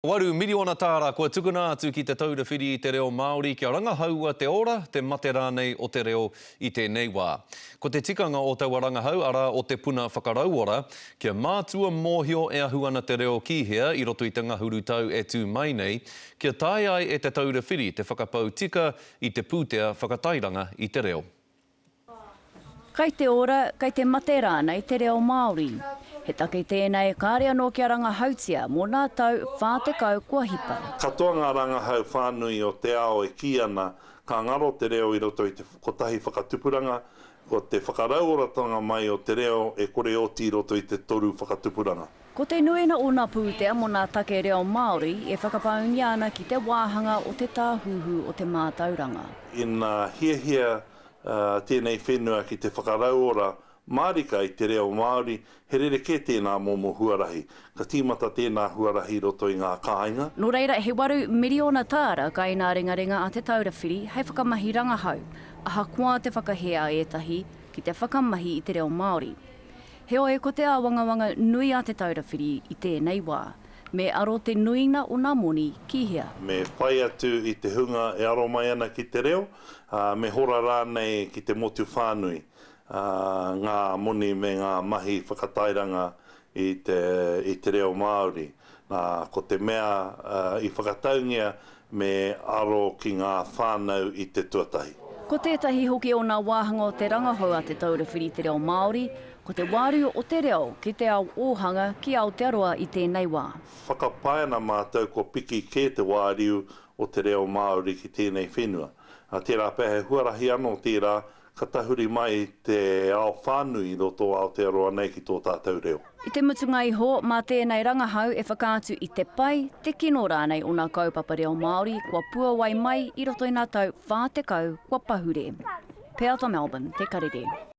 Waru miriona tāra kua tukuna atu ki Te Taura Whiri i te Reo Māori kia rangahaua te ora, te mate rānei o te reo i tēnei wā. Ko te tikanga o taua rangahau, arā, o te puna whakarauora, kia mātua mōhio e ahu ana te reo ki hea i roto i te ngahuru tau e tū mai nei, kia taea ai e Te Taura Whiri te whakapau tika i te pūtea whakatairanga i te reo. Kai te ora, kai te mate rānei te reo Māori. He take tēnei kāre anō kia rangahautia mō nā tau 40 kua hipa. Katoa ngā rangahau whānui o te ao e kī ana ka ngaro te reo i roto i te kotahi whakatupuranga, ko te whakarauoratanga mai o te reo e kore oti i roto i te toru whakatupuranga. Ko te nuina o nā pūtea mō nā take reo Māori e whakapaungia ana ki te wāhanga o te Tāhuhu o te Mātauranga. Ina hiahia tēnei whenua ki te whakarauora mārika i te reo Māori, he rerekē tēnā momo huarahi. Ka tīmata tēnā huarahi i roto i ngā kāinga. Nō reira, he waru miriona tāra kai nā ringaringa a Te Taura Whiri hei whakamahi rangahau, ahakoa te whakahē a ētahi ki te whakamahi i te reo Māori. Heoi, ko te āwangawanga nui a Te Taura Whiri i tēnei wā, Me aro te nuinga o nā moni ki hea? Me whai atu i te hunga e aro mai ana ki te reo, ā, me hora rānei ki te motu whānui ngā moni me ngā mahi whakatairanga i te, i te reo Māori. Nā, ko te mea i whakataungia me aro ki ngā whānau i te tuatahi. Ko tētahi hoki o nā wāhanga o te rangahau a Te Taura Whiri i te Reo Māori, ko te wāriu o te reo ki te ao ōhanga ki Aotearoa i tēnei wā. Whakapae ana mātou kua piki kē te wāriu o te reo Māori ki tēnei whenua. Tērā pea he huarahi anō tērā Ka tahuri mai te ao whānui i roto o Aotearoa nei ki tō tātou reo. I te mutunga iho, mā tēnei rangahau e whakaatu i te pai, te kino rānei o nā kaupapa reo Māori kua puawai mai i roto i nā tau 40 kua pahure. Peata Melbourne, Te Karere.